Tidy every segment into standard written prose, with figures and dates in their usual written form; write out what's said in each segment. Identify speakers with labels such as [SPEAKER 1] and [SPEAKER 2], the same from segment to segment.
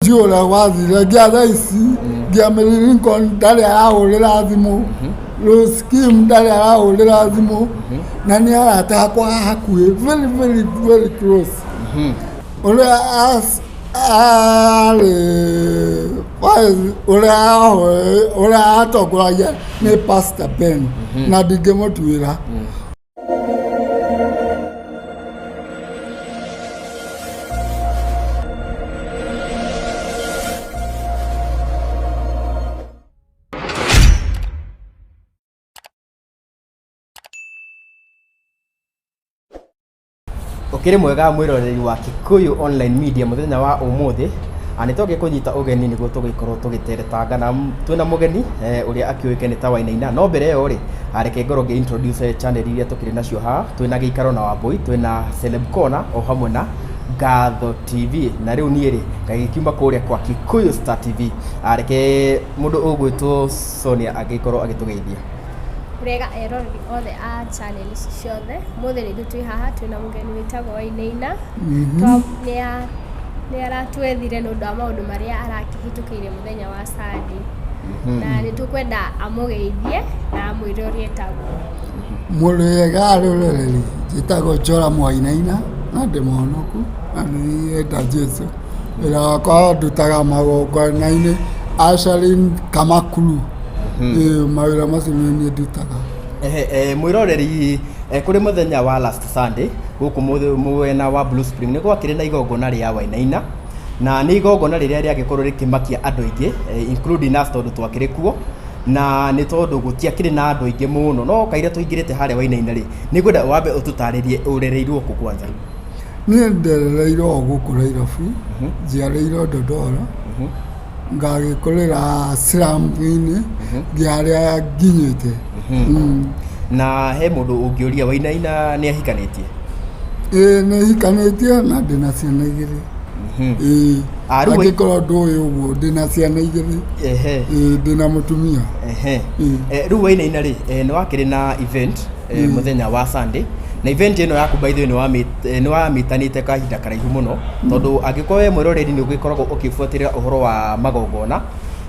[SPEAKER 1] Ndiũĩ ũrĩa gwathire nginya thaa ici nginya Mary Lincoln ndarĩ arahũrĩra thimũ, Rose Kim ndarĩ arahũrĩra thimũ, na nĩ arata akwa a hakuhĩ very very very close. Ũrĩa arĩ ũrĩa ũrĩa atongoragia nĩ Pastor Ben na ndingĩmũtuĩra.
[SPEAKER 2] Ũkĩrĩ mwega mwĩroreri wa Kikuyu Online Media mũthenya wa ũmũthĩ. Nĩ twagĩkũnyita ũgeni nĩguo tũgĩkorwo tũgĩteretanga na twĩna mũgeni ũrĩa akĩũĩkaine ta Wainaina. No mbere ĩyo rĩ, reke ngorwo ngĩ introduce channel iria tũkĩrĩ nacio haha. Twĩna Gĩikaro na Wambũi, twĩna Celeb Corner o hamwe na Ngatho TV. Na rĩu niĩ rĩ, ngagĩkiuma kũrĩa kwa Kikuyu Star TV. Reke mũndũ ũgwĩtwo Sonia agĩkorwo agĩtũgeithia.
[SPEAKER 3] Wega eroreri othe a channel ici ciothe, ũmũthĩ rĩngĩ twĩ haha twĩna mũgeni wĩtagwo Wainaina. Nĩ aratwethire nĩ ũndũ wa maũndũ marĩa arakĩhĩtũkĩire mũthenya wa Sunday. Na nĩ tũkwenda amũgeithie na amwĩre ũrĩa etagwo.
[SPEAKER 1] Mũrĩega aroreri, njĩtagwo Joram Wainaina na ndĩ mũhonoku na nĩ nyenda Jesũ. Wĩra wakwa ndutaga magongona-inĩ ushering Kamakuru. Ĩĩ mawĩra macio nĩ niĩ ndutaga.
[SPEAKER 2] Ehe, mwĩroreri kũrĩ mũthenya wa last Sunday gũkũ mwena wa Blue Spring nĩ gwakĩrĩ na igongona rĩa Wainaina na nĩ igongona rĩrĩa rĩagĩkorwo rĩkĩmakia andũ aingĩ including us tondũ twakĩrĩ kuo na nĩ tondũ gũtiakĩrĩ na andũ aingĩ mũno no kaira tũingĩrĩte harĩa Wainaina rĩ, nĩ ngwenda wambe ũtũtarĩrie ũrereirwo kũ kwanza?
[SPEAKER 1] Niĩ nderereirwo o gũkũ Nairobi, njiarĩirwo Ndondora, ngagĩkũrĩra slum-inĩ nginya harĩa nginyĩte.
[SPEAKER 2] Na he mũndũ ũngĩũria Wainaina nĩ ahikanĩtie?
[SPEAKER 1] Ĩĩ nĩ hikanĩtie na ndĩna ciana igĩrĩ. Ĩĩ
[SPEAKER 2] Ah, rĩu wĩ-
[SPEAKER 1] angĩkorwo ndũĩ ũguo ndĩna ciana igĩrĩ. Ĩĩ ndĩna mũtumia. Ĩĩ.
[SPEAKER 2] Rĩu Wainaina rĩ, nĩ wakĩrĩ na event mũthenya wa Sunday na event ĩno yaku by the way nĩ wamĩtanĩte kahinda karaihu mũno tondũ angĩkorwo we mwĩroreri nĩ ũgĩkoragwo ũkĩbuatĩrĩra ũhoro wa magongona,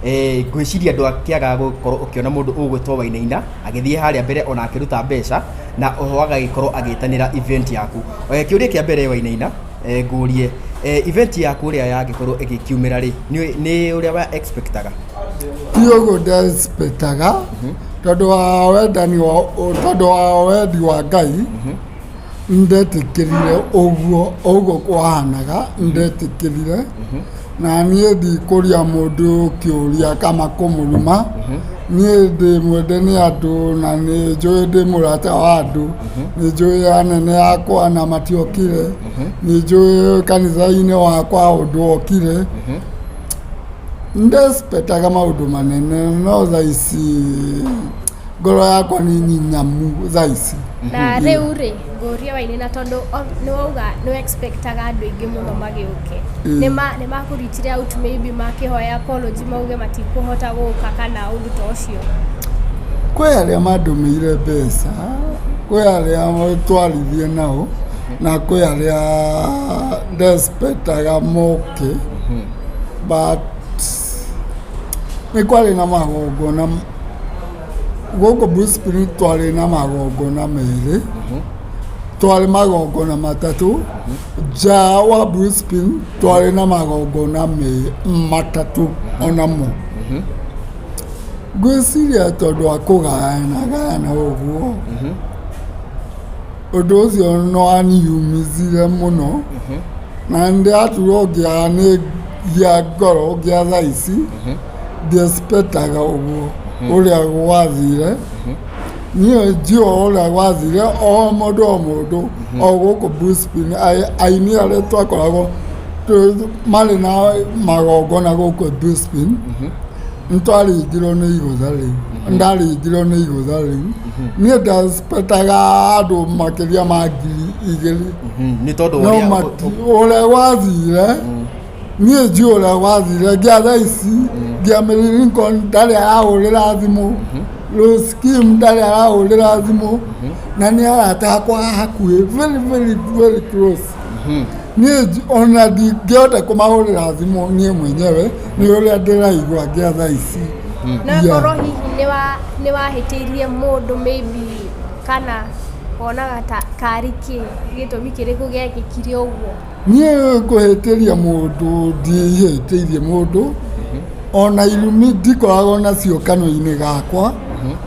[SPEAKER 2] ngwĩciria ndwakĩaga gũkorwo ũkĩona mũndũ ũgwĩtwo Wainaina agĩthiĩ harĩa mbere ona akĩruta mbeca na oho agagĩkorwo agĩtanĩra event yaku. Kĩũria kĩa mbere Wainaina ngũrie, event yaku ũrĩa yagĩkorwo ĩgĩkiumĩra rĩ, nĩ ũrĩa wa expect aga?
[SPEAKER 1] Ti ũguo nda expect aga tondũ wa wendani wa tondũ wa wendi wa Ngai ndetĩkĩrire ũguo ũguo kwahanaga ndetĩkĩrire na niĩ ndikũria mũndũ kĩũria kana kũmũruma niĩ ndĩ mwende nĩ andũ na nĩ njũĩ ndĩ mũrata wa andũ nĩ njũĩ anene akwa na matiokire nĩ njũĩ kanitha-inĩ wakwa ũndũ okire ndespectaga maũndũ manene no thaa ici ngoro yakwa nĩ nyinyamu thaa ici.
[SPEAKER 3] Na rĩu rĩ, ngũrie Wainaina tondũ nĩ wauga nĩ expectaga andũ aingĩ mũno magĩũke. Nĩ makũritire out maybe makĩhoya apology mauge matikũhota gũka kana ũndũ ta ũcio?
[SPEAKER 1] Kwĩ arĩa mandũmĩire mbeca, kwĩ arĩa twaririe nao, na kwĩ arĩa ndespectaga moke, but nĩ kwarĩ na magongona gũkũ Blue Spirit twarĩ na magongona merĩ, twarĩ magongona matatũ, nja wa Blue Spirit twarĩ na magongona matatũ onamo. Ngwĩciria tondũ wa kũgayana gayana ũguo, ũndũ ũcio nĩ waniumizire mũno, na nĩndĩraturwo nĩ ngĩa ngoro ngĩa thaa ici, ndiexpectaga ũguo ũrĩa gwathire. Niĩ ndiũĩ ũrĩa gwathire o mũndũ o mũndũ o gũkũ Blue Spring aini arĩa twakoragwo marĩ na magongona gũkũ Blue Spring, nĩtwaringirwo nĩ igũtha rĩu, ndaringirwo nĩ igũtha rĩu. Niĩ ndexpectaga andũ makĩria ma 2000.
[SPEAKER 2] Nĩ tondũ
[SPEAKER 1] No
[SPEAKER 2] ũrĩa
[SPEAKER 1] ũrĩa gwathire niĩ ndiũĩ ũrĩa gwathire nginya thaa ici nginya Mary Lincoln ndarĩ arahũrĩra thimũ, Rose Kim ndarĩ arahũrĩra thimũ, na nĩ arata akwa a hakuhĩ very very very close. Niĩ ona ndingĩhota kũmahũrĩra thimũ niĩ mwenyewe nĩ ũrĩa ndĩraigua ngĩa thaa ici.
[SPEAKER 3] No ĩkorwo hihi nĩ wahĩtĩirie mũndũ maybe, kana wonaga ta karĩ kĩ gĩtũmi kĩrĩkũ gĩekĩkire ũguo?
[SPEAKER 1] Niĩ kũhĩtĩria mũndũ ndihĩtĩirie mũndũ, ona irumi ndikoragwo nacio kanua-inĩ gakwa,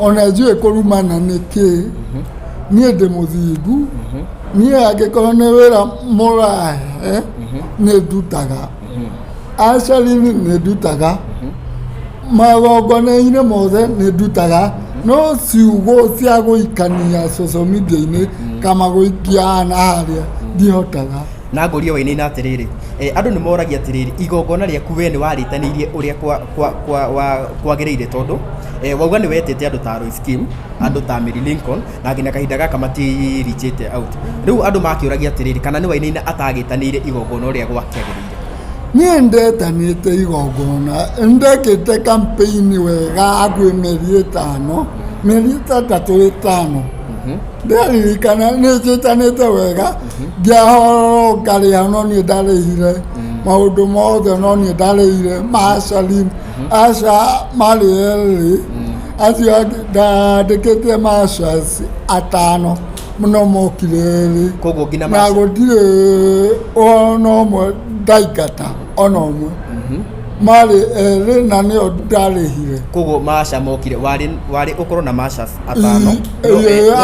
[SPEAKER 1] ona njũĩ kũrumana nĩ kĩ. Niĩ ndĩ mũthingu. Niĩ angĩkorwo nĩ wĩra mũrahe nĩ ndutaga, acarini nĩ ndutaga, magongona-inĩ mothe nĩ ndutaga, no ciugo cia gũikania social media-inĩ kama gũikia haha na harĩa ndihotaga.
[SPEAKER 2] Na ngũrie wainaina atĩrĩrĩ, andũ nĩ moragia atĩrĩrĩ, igongona rĩaku we nĩ warĩtanĩirie ũrĩa kwagĩrĩire, tondũ wauga nĩ wetĩte andũ ta Royce Kim, andũ ta Mary Lincoln, na nginya kahinda gaka matirĩchĩte out. Rĩu andũ makĩũragia atĩrĩrĩ, kana nĩ wainaina atagĩtanĩire igongona ũrĩa gwakĩagĩrĩire?
[SPEAKER 1] Niĩ ndetanĩte igongona, ndekĩte campaign wega hakuhĩ mĩeri 5, mĩeri 6, 5. Ndĩraririkana nĩ njĩtanĩte wega, ngĩahorwo ngarĩha, no niĩ ndarĩhire maũndũ mothe, no niĩ ndarĩhire macarin aca marĩ erĩ acio angĩ ndandĩkĩte machas atano no mokire erĩ.
[SPEAKER 2] Koguo nginya
[SPEAKER 1] na gũtirĩ ona ũmwe ndaingata, ona ũmwe, marĩ erĩ na nĩo ndarĩhire.
[SPEAKER 2] Koguo maca mokire warĩ ũkorwo na machas atano, no no erĩ nĩo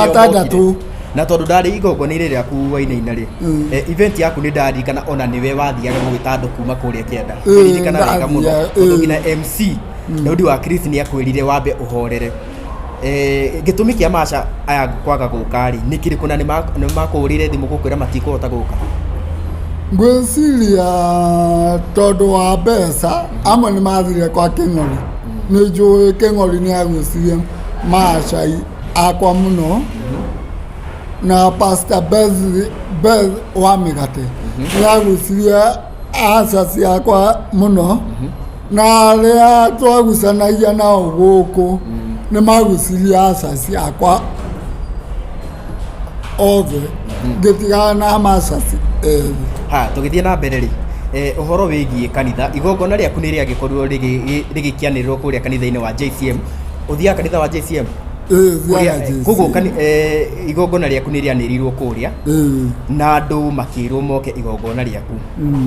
[SPEAKER 1] atandatũ.
[SPEAKER 2] Mokire. Na tondũ ndarĩ igongona-inĩ rĩaku wainaina rĩ, event yaku nĩ ndaririkana ona nĩwe wathiaga gũgĩta andũ kuma kũrĩa kĩanda. Ndirikana wega mũno, tondũ nginya MC Daudi wa Chris nĩ akwĩrire wambe ũhorere. Gĩtũmi kĩa maca aya kwaga gũka rĩ nĩ kĩrĩkũ, na nĩ makũhũrĩire thimũ gũkwĩra matikũhota gũka?
[SPEAKER 1] Ngwĩciria tondũ wa mbeca, amwe nĩ mathire kwa Kĩng'ori. Nĩ njũĩ Kĩng'ori nĩ agucirie macai akwa mũno, na Pastor Beth wa mĩgate nĩ agucirie aca ciakwa mũno, na arĩa twagucanagia nao gũkũ nĩ magucirie aca ciakwa othe, ngĩtigana na macaci erĩ.
[SPEAKER 2] Ha tũgĩthiĩ na mbere rĩ, ũhoro wĩgiĩ kanitha, igongona rĩaku nĩ rĩagĩkorirwo rĩgĩkĩanĩrĩrwo kũrĩa kanitha-inĩ wa JCM. Ũthiaga kanitha wa JCM?
[SPEAKER 1] Ĩĩ, thiaga JCM.
[SPEAKER 2] Koguo igongona rĩaku nĩ rĩanĩrĩirwo kũrĩa na andũ makĩrwo moke igongona rĩaku.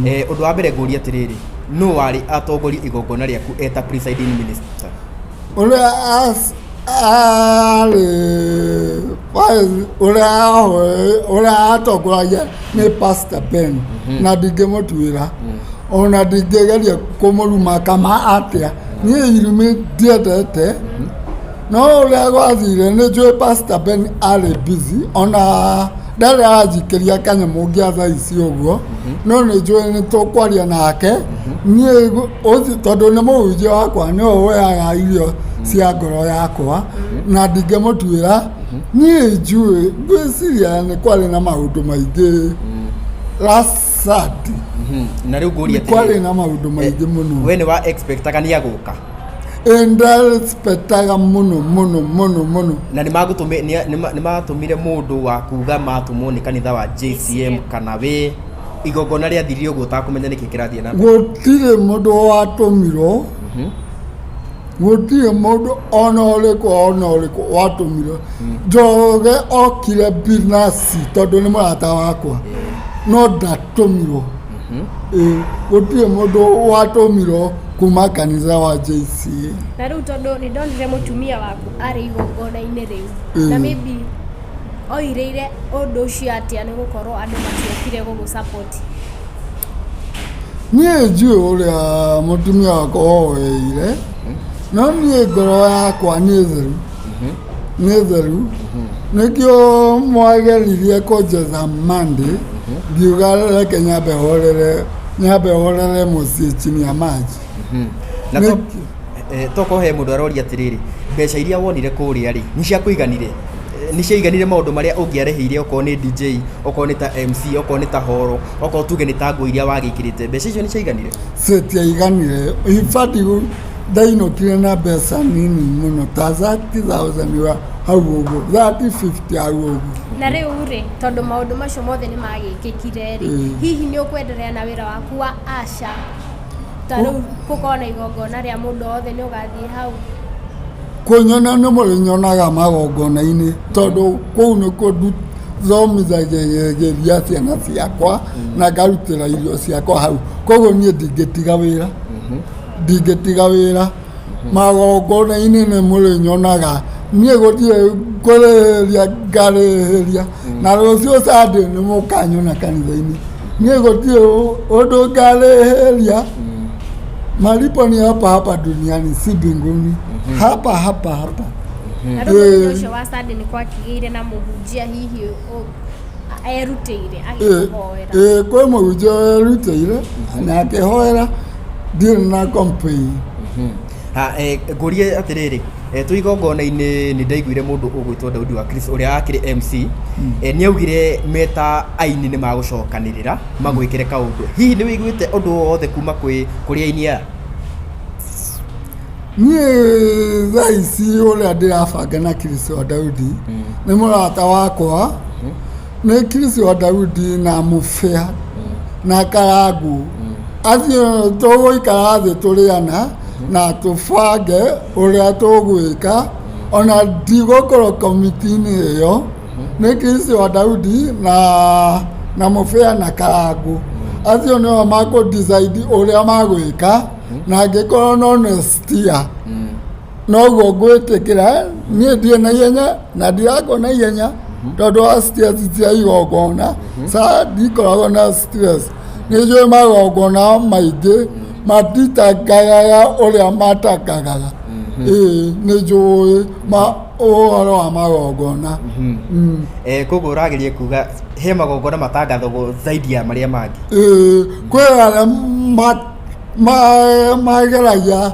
[SPEAKER 2] Ũndũ wa mbere ngũria atĩrĩrĩ, nũ warĩ atongoria igongona rĩaku eta presiding minister?
[SPEAKER 1] Ũrĩa arĩ ũrĩa atongoragia nĩ Pastor Ben, na ndingĩmũtuĩra ona ndingĩgeria kũmũruma kama atĩa. Niĩ irumi ndiendete, no ũrĩa gwathire nĩ njũĩ Pastor Ben arĩ busy, ona ndarĩ aranjikĩria kanyamũ ngĩa thaa ici ũguo, no nĩ njũĩ nĩ tũkwaria nake. Niĩ ũcio tondũ nĩ mũhunjia wakwa, nĩwe ũheaga irio cia ngoro yakwa, na ndingĩmũtuĩra. Niĩ njũĩ ngwĩciria nĩ kwarĩ na maũndũ maingĩ last Saturday.
[SPEAKER 2] Na rĩu ngũria
[SPEAKER 1] Nĩ kwarĩ na maũndũ maingĩ mũno.
[SPEAKER 2] We nĩ wa expectaga nĩ agũka?
[SPEAKER 1] Ĩ, mũno mũno mũno mũno.
[SPEAKER 2] Na nĩ matũmire mũndũ wa kuga matũmwo nĩ kanitha wa JCM, kana we igongona rĩathirire ũguo ũtakũmenya nĩkĩ kĩrathiĩ na mbere?
[SPEAKER 1] Gũtirĩ mũndũ watũmirwo, gũtirĩ mũndũ ona ũrĩkũ, ona ũrĩkũ watũmirwo. Njoroge okire binafsi tondũ nĩ mũrata wakwa, no ndatũmirwo. Ĩ, gũtirĩ mũndũ watũmirwo kuma kanitha wa JCA.
[SPEAKER 3] Na rĩu tondũ nĩ ndonire mũtumia waku arĩ igongona-inĩ rĩu, na maybe oirĩire ũndũ ũcio atĩa, nĩ gũkorwo andũ matiokire gũgũ support?
[SPEAKER 1] Niĩ njũĩ ũrĩa mũtumia wakwa oeire, no niĩ ngoro yakwa nĩ theru, nĩ theru. Nĩkĩo mwageririe kũnjetha Monday, ngiuga reke nyambe horere, nyambe horere mũciĩ chini ya maji.
[SPEAKER 2] Na tokorwo he mũndũ aroria atĩrĩrĩ, mbeca iria wonire kũrĩa rĩ, nĩ ciakũiganire? Nĩ ciaiganire maũndũ marĩa ũngĩarĩhĩire, okorwo nĩ DJ, okorwo nĩ ta MC, okorwo nĩ ta horo, okorwo tuge nĩ ta nguo iria wagĩkĩrĩte, mbeca icio nĩ ciaiganire?
[SPEAKER 1] Citiaiganire. Ibatiĩ Ndainũkire na mbeca nini mũno ta 30,000 wa hau ũguo, 30 50 hau ũguo.
[SPEAKER 3] Na rĩu rĩ, tondũ maũndũ macio mothe nĩ magĩkĩkire rĩ, hihi nĩ ũkwenderea na wĩra waku wa Asha? Ta rĩu gũkorwo na igongona rĩa mũndũ wothe nĩ ũgathiĩ hau?
[SPEAKER 1] Kũnyona nĩ mũrĩnyonaga magongona-inĩ tondũ kũu nĩkuo thomithagĩria ciana ciakwa na ngarutĩra irio ciakwa hau. Koguo niĩ ndingĩtiga wĩra, ndingĩtiga wĩra. Magongona-inĩ nĩ mũrĩnyonaga, niĩ gũtirĩ kũrĩhĩria ngarĩhĩria. Na rũciũ Sunday nĩ mũkanyona kanitha-inĩ. Niĩ gũtirĩ ũndũ ngarĩhĩria. Malipo ni hapa hapa duniani, si mbinguni. Hapa hapa hapa.
[SPEAKER 3] Na rĩu mũthenya ũcio wa Sunday nĩ gwakĩgĩire na mũhunjia hihi erutĩire agĩkũhoera?
[SPEAKER 1] Ĩĩ, kwĩ mũhunjia werutĩire na akĩhoera, ndirĩ na complain.
[SPEAKER 2] Ha, ngũrie atĩrĩrĩ, twĩ igongona-inĩ nĩ ndaiguire mũndũ ũgwĩtwo Daudi wa Chris ũrĩa akĩrĩ MC, nĩ augire meta aini nĩ magũcokanĩrĩra magwĩkĩre kaũndũ. Hihi nĩ wĩiguĩte ũndũ o wothe kuma kwĩ kũrĩ aini aya?
[SPEAKER 1] Niĩ thaa ici ũrĩa ndĩrabanga na Chris wa Daudi nĩ mũrata wakwa, nĩ Chris wa Daudi na Mũbĩa na Karangu, acio tũgũikara thĩ tũrĩana na tũbange ũrĩa tũgwĩka. Ona ndigũkorwo komiti-inĩ ĩyo, nĩ Chris wa Daudi na Mũbĩa na Karangu, acio nĩo makũ decide ũrĩa magwĩka. Na angĩkorwo no next year noguo ngwĩtĩkĩra, niĩ ndirĩ na ihenya na ndirakwo na ihenya tondũ wa stress cia igongona. Sa ndikoragwo na stress, nĩ njũĩ magongona maingĩ matitangagaga ũrĩa matangagaga. Ĩĩ, nĩ njũĩ ma ũhoro wa magongona.
[SPEAKER 2] Koguo ũrageria kuga he magongona matangathagwo zaidi ya marĩa mangĩ?
[SPEAKER 1] Ĩĩ, kwĩ arĩa mageragia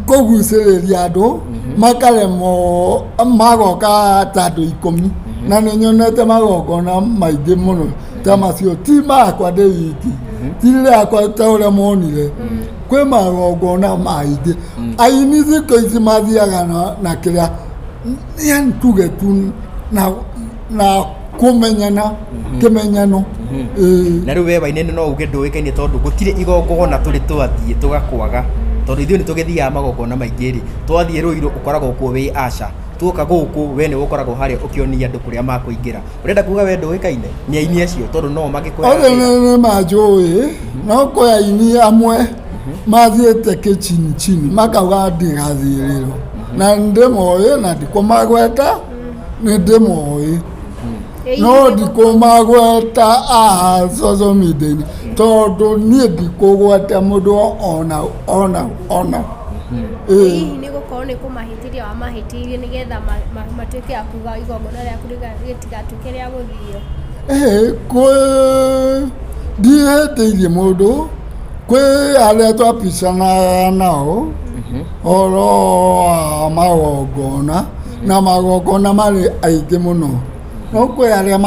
[SPEAKER 1] kũgucĩrĩria andũ makaremwo, magoka ta andũ 10, na nĩ nyonete magongona maingĩ mũno ta macio, ti makwa ndĩ wiki, ti rĩakwa ta ũrĩa monire. Kwĩ magongona maingĩ aini thikũ ici mathiaga na kĩrĩa, yani tuge tu na kũmenyana kĩmenyano. Ĩĩ.
[SPEAKER 2] Na rĩu we Wainaina no uge ndũĩkaine tondũ gũtirĩ igongona tũrĩ twathiĩ tũgakwaga, tondũ ithuĩ nĩ tũgĩthiaga magongona maingĩ rĩ, twathiĩ Rũirũ ũkoragwo kuo wĩ Asha, tuoka gũkũ we nĩwe ũkoragwo harĩa ũkĩonia andũ kũrĩa makũingĩra. Ũrenda kuga we ndũĩkaine nĩ aini acio tondũ no mangĩkwĩra
[SPEAKER 1] Othe
[SPEAKER 2] wĩra?
[SPEAKER 1] Nĩ manjũĩ, no kwĩ aini amwe mathiĩte kĩchini chini makauga ndigathiĩrĩrwo, na ndĩmoĩ na ndikũmagweta, nĩ ndĩmoĩ no ndikũmagweta aha social media-inĩ tondũ niĩ ndikũgweta mũndũ ona ona ona. Ĩĩ.
[SPEAKER 3] Hihi nĩ gũkorwo nĩ kũmahĩtĩria wamahĩtĩirie nĩgetha matuĩke a kuga igongona rĩaku rĩtigatuĩke rĩa gũthio?
[SPEAKER 1] Ĩĩ, kwĩ ndihĩtĩirie mũndũ, kwĩ arĩa twapicanaga nao ũhoro wa magongona, na magongona marĩ aingĩ mũno, no kwĩ arĩa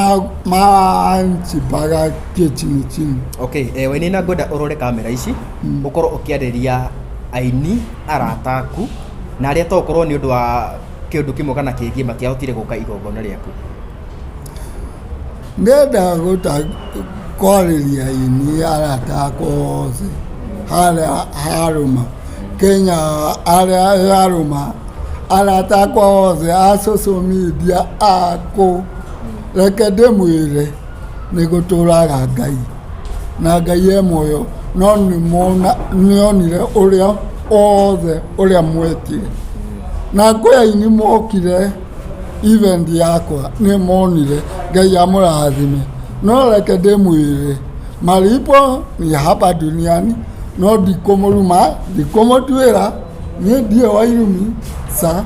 [SPEAKER 1] manjimbaga kĩchini chini.
[SPEAKER 2] Okay, Wainaina, ngwenda ũrore kamera ici, ũkorwo ũkĩarĩria aini arata aku na arĩa to ũkorwo nĩ ũndũ wa kĩũndũ kĩmwe kana kĩngĩ matiahotire gũka igongona rĩaku.
[SPEAKER 1] Ndĩrenda gũta kwarĩria aini arata akwa othe harĩa harũma Kenya, arĩa yarũma arata akwa othe a social media akũ, reke ndĩmwĩre nĩ gũtũraga Ngai na Ngai e muoyo, no nĩonire ũrĩa othe ũrĩa mwekire, na kwĩ aini mokire event yakwa nĩ monire. Ngai amũrathime, no reke ndĩmwĩre malipo ni hapa duniani, no ndikũmũruma, ndikũmũtuĩra. Niĩ ndirĩ wa irumi, ca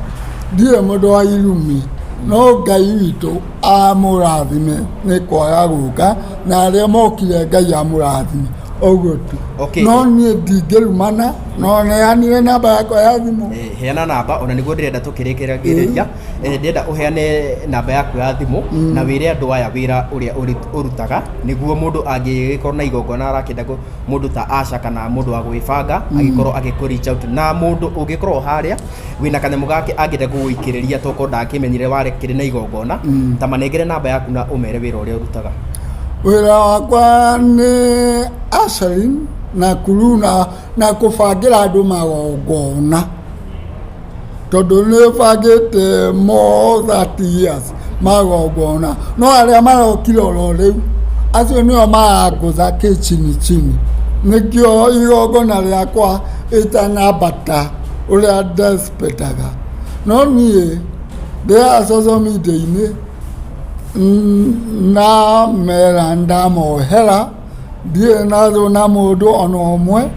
[SPEAKER 1] ndirĩ mũndũ wa irumi, no Ngai witũ amũrathime nĩ kwaga gũka, na arĩa mokire Ngai amũrathime. Ũguo tu.
[SPEAKER 2] Okay.
[SPEAKER 1] No niĩ ndingĩrumana, no neanire namba yakwa ya thimũ.
[SPEAKER 2] Heana namba ona nĩguo ndĩrenda tũkĩrĩkĩrĩria. Ndĩrenda ũheane namba yaku ya thimũ na wĩre andũ aya wĩra ũrĩa ũrutaga, nĩguo mũndũ angĩgĩkorwo na igongona arakĩenda mũndũ ta Asha kana mũndũ wa gwĩbanga agĩkorwo agĩkũ reach out, na mũndũ ũngĩkorwo harĩa wĩna kanyamũ gake angĩenda gũgũikĩrĩria tokorwo ndakĩmenyire warekĩrĩ na igongona, ta manengere namba yaku na ũmere wĩra ũrĩa ũrutaga.
[SPEAKER 1] Wĩra wakwa nĩ ushering na crew na kũbangĩra andũ magongona, tondũ nĩ bangĩte more 30 years magongona, no arĩa marokire oro rĩu acio nĩo marangũtha kĩchini chini, nĩkĩo igongona rĩakwa ĩtanambata ũrĩa ndespectaga. No niĩ ndĩaga social media-inĩ na mera ndamohera, ndirĩ na thũ na mũndũ ona ũmwe,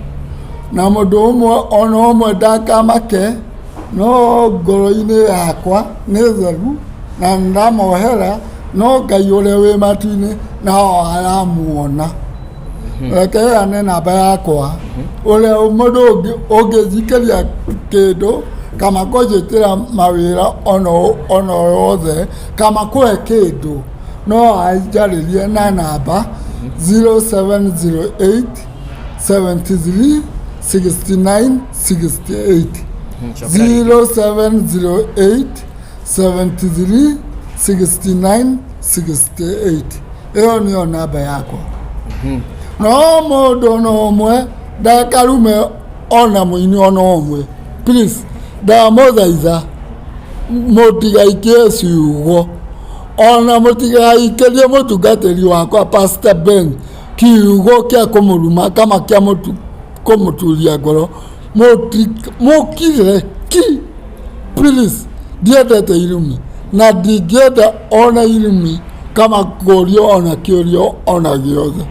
[SPEAKER 1] na mũndũ ũmwe ona ũmwe ndakamake, no ngoro-inĩ yakwa nĩ theru na ndamohera, no Ngai ũrĩa wĩ matu-inĩ nao aramuona. Reke heane namba yakwa, ũrĩa mũndũ ũngĩnjikĩria kĩndũ kama kũnjĩtĩra mawĩra ona yothe kama kũhe kĩndũ, no anjarĩrie na namba 0708 73 69 68.
[SPEAKER 2] Cokera rĩngĩ.
[SPEAKER 1] 0708 73 69 68, ĩyo nĩyo namba yakwa. No mũndũ ona ũmwe ndakarume ona mũini ona ũmwe, please, ndamũthaitha mũtigaikie ciugo, ona mũtigaikĩrie mũtungatĩri wakwa Pastor Ben kiugo kĩa kũmũruma kama kĩa kũmũturia ngoro. Mũkire ki, please. Ndiendete irumi na ndingĩenda ona irumi kama kũrio ona kĩũrio ona gĩothe,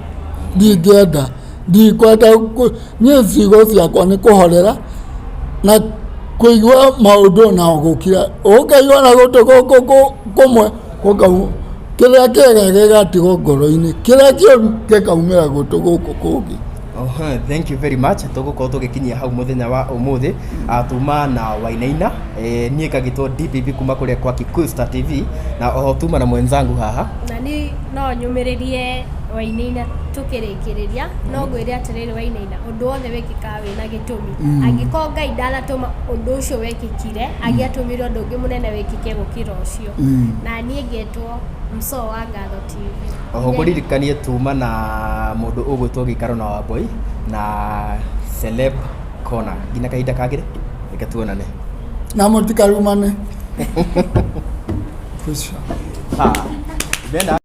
[SPEAKER 1] ndingĩenda, ndikwenda. Niĩ ciugo ciakwa nĩ kũhorera na kũigua maũndũ na gũkira, ũkaigua na gũtũ gũkũ kũmwe gũkau, kĩrĩa kĩega gĩgatigwo ngoro-inĩ, kĩrĩa kĩũru gĩkaumĩra gũtũ gũkũ kũngĩ.
[SPEAKER 2] Oho, thank you very much. Tũgũkorwo tũgĩkinyia hau mũthenya wa ũmũthĩ. Tuma na Wainaina, niĩ ngagĩtwo DPP kuma kũrĩa kwa Kikuyu Star TV, na oho tuma na mwenzangu haha.
[SPEAKER 3] Na ni no nyũmĩrĩrie Wainaina tũkĩrĩkĩrĩria, no ngwĩre atĩrĩrĩ Wainaina, ũndũ wothe wĩkĩkaga wĩna gĩtũmi. Angĩkorwo Ngai ndanatũma ũndũ ũcio wekĩkire, angĩatũmire ũndũ ũngĩ mũnene wĩkĩke gũkĩra ũcio. Na niĩ ngetwo Msoo wa Ngatho TV.
[SPEAKER 2] Oho ngũririkanie tuma na mũndũ ũgwĩtwo Gĩikaro na Wambui na Celeb Corner. Nginya kahinda kangĩ, reke tuonane.
[SPEAKER 1] Na mũtikarumane. Kwisha.
[SPEAKER 2] Ha. Benda.